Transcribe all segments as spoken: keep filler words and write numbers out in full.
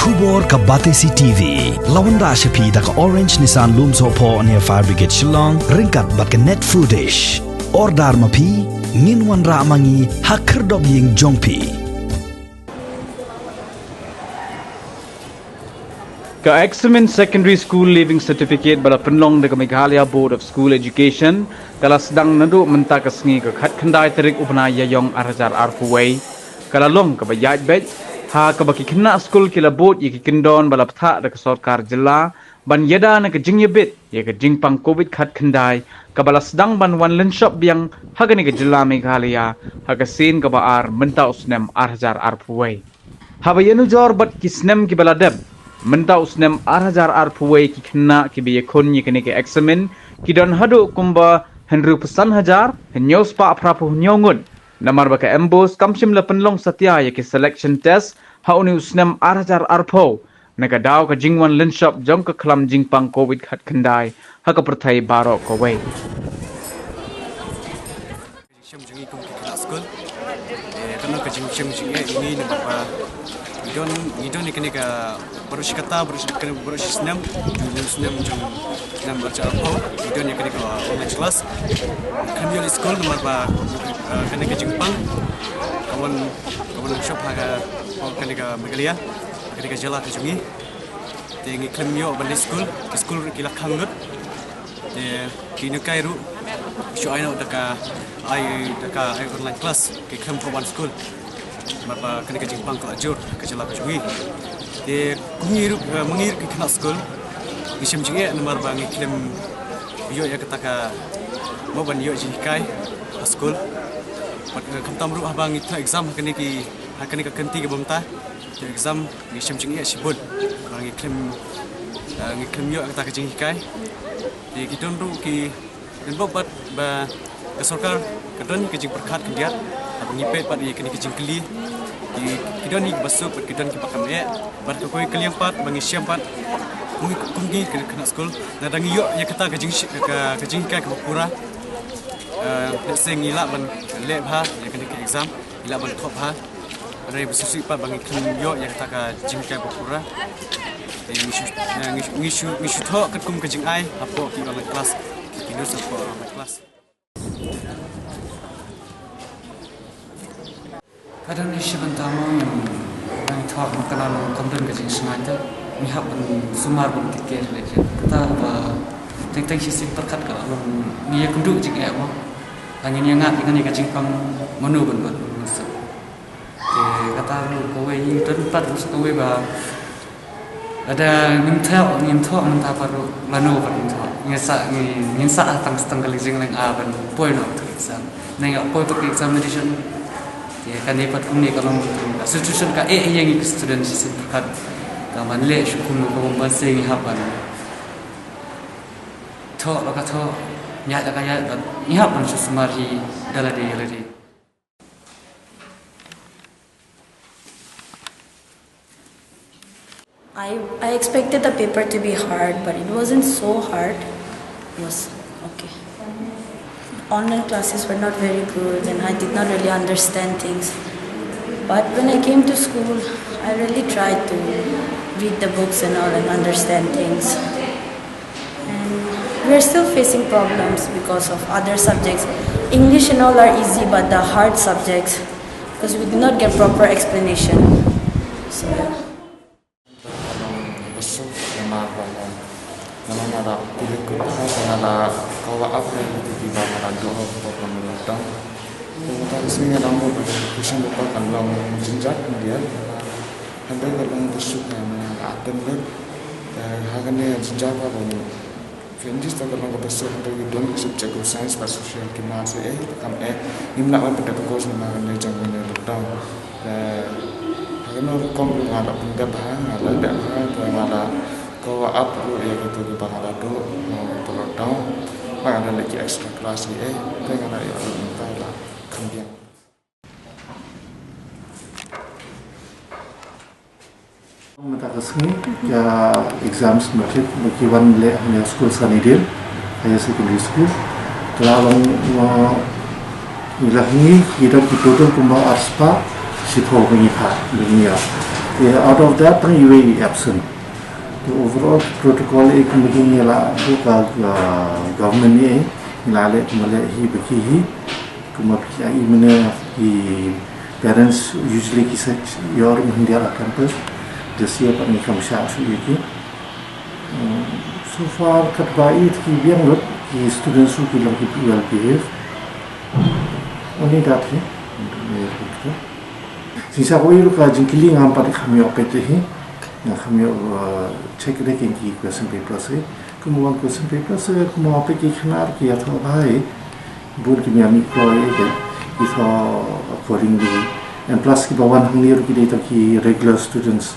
Khubor ka Batesi T V la wanrah sha phi da ka Orange Nissan Lumsohphoh near Fire Brigade Shillong ryngkat bad ka Net Foodish. Order ma phi, ngin wanrah ma ngi ha khyrdop ïing jong phi. Ka Examined Secondary School Leaving Certificate ba la pynlong da ka Meghalaya Board of School Education ka la sdang naduh mynta ka sngi ka khatkhyndai tarik u bnai Ïaïong ar hajar arphew wei. Ka la long kaba ïaid beit ha kaba ki khynnah skul ki la bud ïa ki kyndon ba la bthah da ka sorkar jylla ban ïada na ka jingïabit ïa ka jingpang Covid khatkhyndai kaba la sdang ban wan lynshop biang ha kane ka jylla Meghalaya ha ka sien kaba ar mynta u snem ar hajar arphew wei. Haba ïanujor bad ki snem kiba la dep, mynta u snem ar hajar arphew wei ki khynnah kiba ïakhun ïa kane ka eksamin ki don haduh kumba hynriewphew san hajar hynñiew spah phraphew hynñiew ngut. Namar ba ka MBOSE kam shym la pynlong satia ïa ki selection test ha une u snem ar hajar arphew na ka daw ka jingwan lynshop jong ka khlam jingpang Covid khatkhyndai ha ka pyrthei baroh kawei. Shem jong ngi kum ki khynnah skul. Eh, kano ka jingshem jingeh jong ngi namar ba ngi don, ngi don ïa kane ka baroh shi katta, baroh shi, kane baroh shi snem, jong snem jong snem baroh shi arphew, ngi don ïa kane ka online class. Kam ïoh leit skul namar ba, eh, kane ka jingpang ka wan, ka wan lynshop ha ka, ha kane ka Meghalaya, ha kane ka jylla ka jong ngi. Te ngi khlem ïoh ban leit skul, ki skul ruh ki la khang lut. Te ki nonghikai ruh shu ai noh da ka ai, da ka ai online class, ki khlem pyrshah wan skul. Namar ba kane ka jingpang ka la jur ka jylla ka jong ngi. Te kum ngi ruh, eh, ma ngi ruh ki khynnah skul, ngi shem jingeh namar ba ngi khlem ïoh ïa kata ka, mo ban ïoh jinghikai ha skul. Bad, eh, khamtam ruh haba ngi thoh exam ha kane ki, ha kane ka kynti kaba mynta. Te exam ngi shem jingeh shibun. Ba ngi khlem, eh, ngi khlem ïoh kata ka jinghikai. Te ki don ruh ki, don bok bad ba ka sorkar ka don ka jingpyrkhat khyndiat. Ba ngi peit pat ïa kine ki jingkylli. Ki, ki don kiba suk bad ki don kiba kam eh. Bad ka kawei ka liang pat ba ngi shem pat kum, kum ngi ki khynnah skul, lada ngi ïoh ïa kata ka jing, ka, ka jinghikai kaba pura. Eh, let's say ngi lah ban leh bha ïa kane ka exam, ngi lah ban thoh bha. Hynrei ba shisha pat ba ngi khlem ïoh ïa kata ka jinghikai ba pura. Te ngi shu, eh, ngi shu, ngi shu, ngi shu thoh katkum ka jingai hapoh ki online class. Ki notes hapoh online class. Ka don hi shi bynta mo, ngi thoh mo, ka la long kam don ka jingsngewthuh. Ngi hap ban sumar ban kit kiar leh. Kata ba teng teng shisien pyrkhat ka la long, ngi ïakynduh jingeh mo. Ba ngin ïa ngat ïa kane ka jingpang mano ban ban ban suk. Te kata ruh kawei, ngi don pat ruh sa kawei ba lada ngim thoh, ngim thoh mynta pat ruh lano pat ngin thoh. Ngin sa, ngin, ngin sa tang, tang kali jingleng a ban poi noh ka exam. Nang ïa poi pat ka examination. Te kane pat kumne ka long ka situation ka eh ïa ngi ki student shisien pyrkhat. Ka ban leh shu kumno, ka ban ban seh ngi hap ban thoh la ka thoh, ïaid la ka ïaid, bad ngi hap ban shu sumar hi da lade ïa lade. I, I expected the paper to be hard, but it wasn't so hard. It was okay. Online classes were not very good, and I did not really understand things. But when I came to school, I really tried to read the books and all and understand things. And we're still facing problems because of other subjects. English and all are easy, but the hard subjects, because we did not get proper explanation. So, yeah. Nga la kylli kut ha, nga la kawah ap ïa kito kiba nga la duh ha ka por ba nga la lockdown. Te mynta ka sngi nga la mut ba ka question paper kan long jynjar khyndiat. Hynrei ka long ba suk nga la attend lut. Te ha kane jynjar ba long Phi English te ka long kaba suk, hynrei ki don ki subject kum science bad social ki maths eh, te kam eh, ngim lah ban pyndep course namar kane jong kane lockdown. Te ha kano rukom ruh nga la pyndep bha, nga la leh bha, te nga la kawah ap ruh ïa kito kiba nga la duh ha kane lockdown. Bad nga la leh ki extra class eh, te nga la ïoh ruh mynta la kham biang. Mynta ka sngi, ïa, exams matric ba ki wan leh ha skul Sunnydale Higher Secondary School. Te la long, uh, ngi la, ngi, ngi don ki total kumba arspah shiphew ba ngi phah, ba ngi ïa. Out of that, tang iwei absent. Te overall protocol e kumba ngi la buh ka, uh, government e, ngi la leh kumba leh hi ba ki hi. Kumba phi ïa i mynne ki parents usually ki sa ïoh ruh hyndia la campus. This year pat ngi kham shah shuh ïa ki. Um, so far katba i ki biang lut ki students ruh ki long ki well behave. Only that hi. Shisha ko i ruh ka jingkylli ngam pat kham ïoh peit hi. Nga kham ïoh, uh, check de ki question papers hi. Kumba wan question papers hi, kumba peit ki khynnah ki ïathoh bha hi. Bun ki ïa mih kloi hi ki thoh accordingly. And plus kiba wan hangne ruh ki dei tang ki regular students.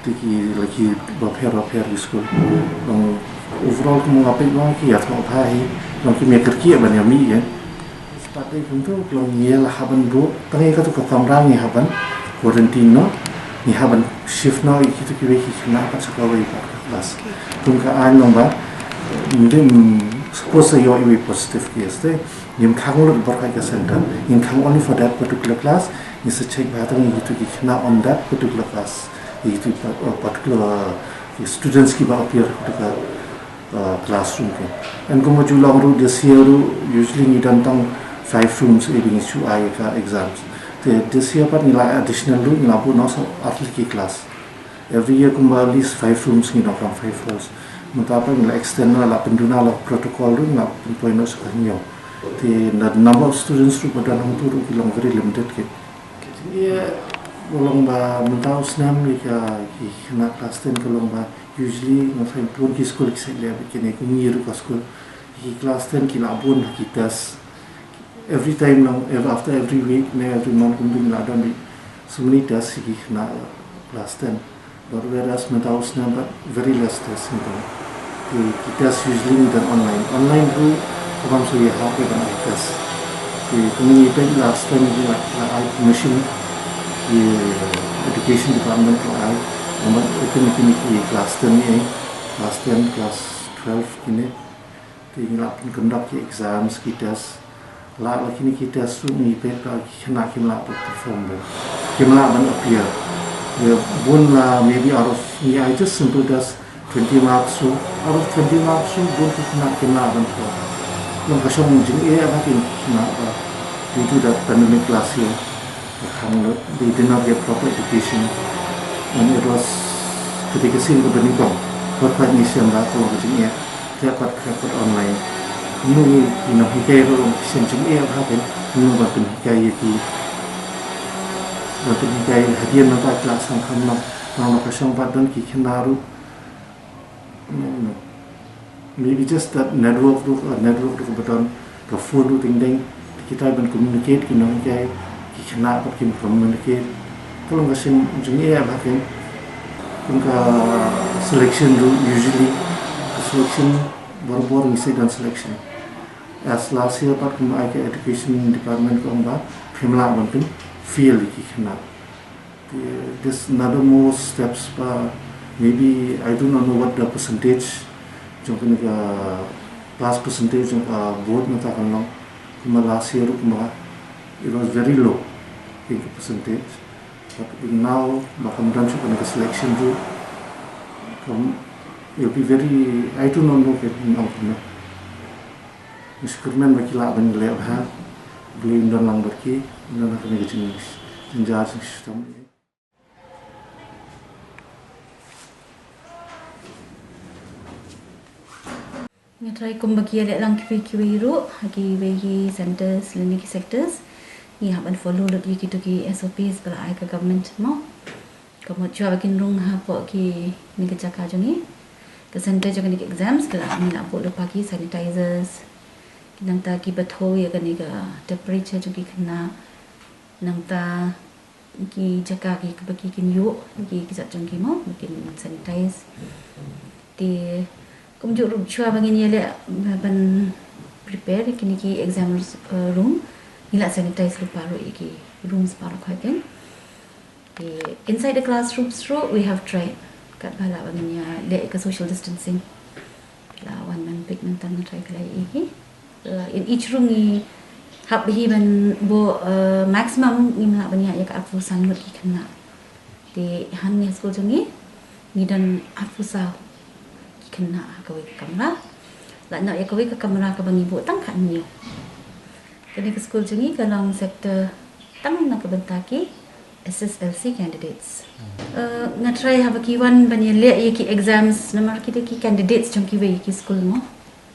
Te ki la ki bapher bapher ki school. Long overall kumba peit long ki ïathoh bha hi. Long ki ïa kyrkieh ban ïa mih ïa. Start dei kumtu, long ngi la hap ban buh, tang ïa katu ka kamra ngi hap ban quarantine noh, ngi hap ban shift noh ïa kitu kiwei ki khynnah pat sha kawei pat ka class. Kum ka aiñ long ba, ym, suppose ïoh iwei positive case te, ngim khang lut bor ka center, ngim khang only for that particular class, ngi sa check bha tang ïa kitu ki khynnah on that particular class, ïa kitu pa-, uh, particular, uh, students kiba appear ha ka uh, classroom ki. And kumba ju long ruh this year ruh usually ngi don tang five rooms e ba ngi shu ai ka exams. Te this year pat ngi la additional ruh ngi la buh noh sa artylli ki class. Every year kumba at least five rooms ngi donkam five floors. Mynta pat ngi la extend noh la pynduna la protocol ruh ngi la pynpoi noh sa ka hynñiew. Te na number of students ruh ba don hangtu ruh ki long very limited ki. Ïa, ka long ba mynta u snem ïa ka ki khynnah class ten ka long ba usually nga find bun ki school ki sa leh bad kine kum ngi ruh ka school. Ki class ten ki la bun ki test. Every time lang, ev-, after every week ne every month kumtu ki la don bad so many test ki khynnah class ten. But whereas mynta u snem pat very less test ngi don. Ki, ki test usually ngi don online. Online ruh ka bam sa ïa hap ïa ban ai test. Ki, kum ngi peit last time ngi la, la ai permission. Ki education department la ai. Namar ïa kine ki class ten ne, class ten, class twelve kine. Te ngi la pyn conduct ki exams, ki test. La, la kine ki test ruh ngi peit ba ki khynnah kim lah ban perform bha. Kim lah ban appear. Ïa bun la maybe out of, ngi ai just simple test twenty marks ruh. Out of twenty marks ruh bun ki khynnah kim lah ban perform. Long ka shong jingeh ba ki khynnah ba due to that pandemic last year. Ka khang lut, they did not get proper education. And it was, ka dei ka sien kaba nyngkong. Wat pat ngi shem ba ka long ka jingeh. Khlem pat, khlem pat online. Kumno ngi, ngi nonghikai ruh long ki shem jingeh bha kein. Kumno ban pynhikai ïa ki. Ban pynhikai hadien nangta ki la sang kham noh. Nang ka shong pat don ki khynnah ruh. No, no. Maybe just that network ruh, uh, network ruh ba don, ka phone ruh deng deng, kita ban communicate, ki nonghikai, ki khynnah pat kim communicate. Ka long ka sien jingeh bha kein, kum ka selection ruh, usually, ka selection, bor bor ngi sa don selection. As last year pat kum ai ka education department ka ong ba, phim lah ban pyn field ki khynnah. Te, this another more steps ba, maybe I do not know what the percentage jong kane ka pass percentage jong ka board mynta kan long. Kumba last year ruh kumba it was very low, kane ka percentage. But now ba kam don shuh kane ka selection ruh, kam, it'll be very, I do not know kane ka ong kumno. Ngi sngewkyrmen ba ki lah ban leh bha. Blei un don lang bad ki, un don ha kane ka jing, jingjar jingshitom. Nga trai kumba ki ïaleh lang kiwei kiwei ruh ha kiwei ki centers lane ki sectors. Ngi hap ban follow lut ïa kito ki S O Ps ba la ai ka government mo. Ka mut shuwa ba kin rung hapoh kine ki jaka jong ngi, ka center jong kine ki exams ki la, ngi la buh lypa ki sanitizers. Nangta kiba thew ïa kane ka temperature jong ki khynnah. Nangta ki jaka ki, kiba ki kin ïuh, ki, ki jait jong ki mo, ba kin sanitize. Te kumjuh ruh shuwa ba ngin ïaleh ban prepare kine ki exam, uh, room, ngi la sanitize lypa ruh ïa ki rooms baroh khoit kein. Te inside the classrooms ruh we have tried. Katba lah ba ngin ïaleh ka social distancing, la wan ban peit mynta nga trai ka la ïohi. Uh, in each room ngi hap hi ban buh, uh, maximum ngim lah ban ïaid ïa ka arphew san ngut ki khynnah. Te hangne ha skul jong ngi ngi don arphew saw ki khynnah ha kawei ka kamra. La noh ïa kawei ka kamra kaba ngi buh tang khathynñiew. Kane ka skul jong ngi ka long sector tang na ka bynta ki S S L C candidates. Eh, nga try haba ki wan ban ïaleh ïa ki exams namar ki dei ki candidates jong kiwei ki skul mo.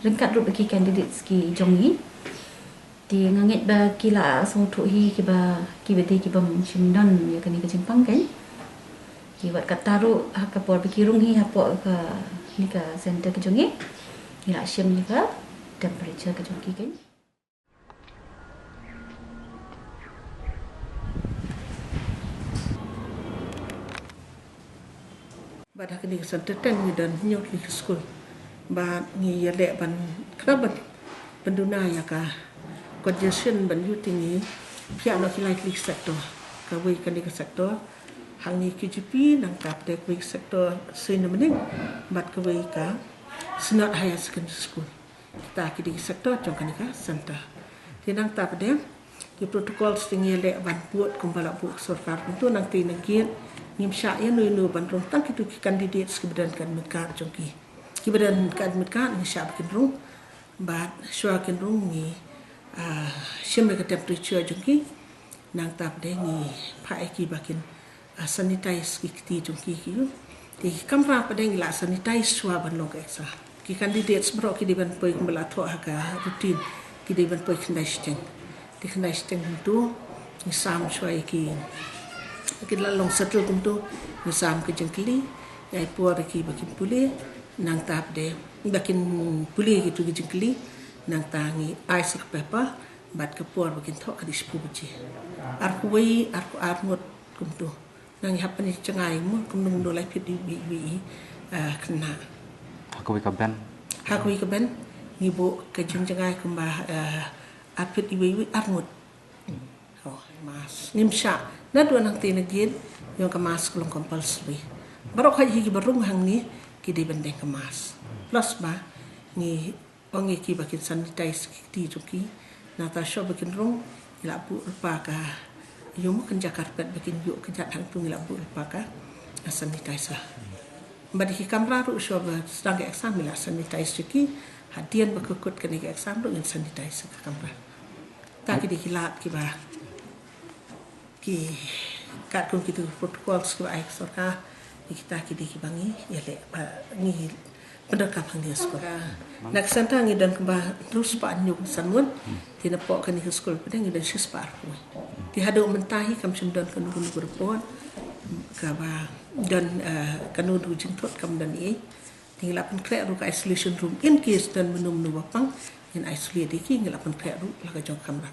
Ryngkat ruh ki candidates ki jong ngi. Te nga ngeit ba ki la sngewthuh hi kiba, kiba dei kibym shym don ïa kane ka jingpang kan. Te wat kata ruh ha ka por ba ki rung hi hapoh kane ka center ka jong ngi, ngi la shim ïa ka temperature ka jong ki kan. Bad ha kane ka center ten ngi don hynñiew tylli ki skul. Bad ngi ïaleh ban, khnang ban pynduna ïa ka congestion ban ïoh te ngi phiah noh ki lai tylli ki sector. Kawei kane ka sector hangne K G P, nangta pat kawei ka sector Saint Dominic bad kawei ka Synod Higher Secondary School. Kita ki dei ki sector jong kane ka center. Te nangta pat ki protocols te ngi ïaleh ban bud kumba la buh ka sorkar. Kumto nangta na gate ngim shah ïano ïano ban rung, tang kito ki candidates kiba don ka admit card jong ki, kiba don ka admit card ngi shah ba kin rung. Bad shuwa kin rung ngi, ah, shim ïa ka temperature jong ki. Nangta pat ngi phah ïa ki ba kin, ah, sanitize ki kti jong ki ki ïoh. Te ki kamra pat ngi la sanitize shuwa ban long ka exam. Ki candidates baroh ki dei ban poi kumba la thoh ha ka routine, ki dei ban poi khyndai shiteng. Te khyndai shiteng kumto ngi sam shuwa ïa ki, ki la long settle kumto, ngi sam ka jingkylli, ngi ai por ïa ki ba kin pule. Nangta pat ba kin pule kito ki jingkylli. Nangta ngi ai sa ka paper bad ka por ba kin thoh ka dei shiphew baje. Arphew wei, arphew ar ngut kumto. Nang ïa hap ban ïa jngai mo kumno kumno lai phit iwei iwei, ah, khynnah. Ha kawei ka bench? Ha kawei ka bench ngi buh ka jingjngai kumba, ah, ar phit iwei iwei ar ngut. Oh, mask. Ngim shah. Naduh nangta na gate ïa ka mask ka long compulsory. Baroh hi kiba rung hangne ki dei ban deng ka mask. Plus ba ngi ong ïa ki ba kin sanitize ki kti jong ki. Nangta shuwa ba kin rung ngi la buh lypa ka, ïoh mo kynja carpet ba kin ïoh kynjat hangto ngi la buh lypa ka, ah, sanitizer. Bad ïa ki kamra ruh shuwa ba sdang ka exam ngi la sanitize ïa ki. Hadien ba kut kane ka exam ruh ngin sanitize ka kamra. Ta ki dei ki lad kiba ki katkum kito ki protocols kiba ai ka sorkar. Ïa kita ki dei kiba ngi ïaleh ba ngi pyndonkam hangne ha skul. Na ka center ngi don kumba hynriew spah hynñiew san ngut. Te napoh kane ka skul pat ngi don shi spah arphew. Te haduh mynta hi kam shym don kano kano ka report kaba don, eh, kano kano ka jingthut kam don ei. Te ngi la pynkhreh ruh ka isolation room in case don mynno mynno ba pang ngin isolate ïa ki, ngi la pynkhreh ruh la ka jong ka kamra.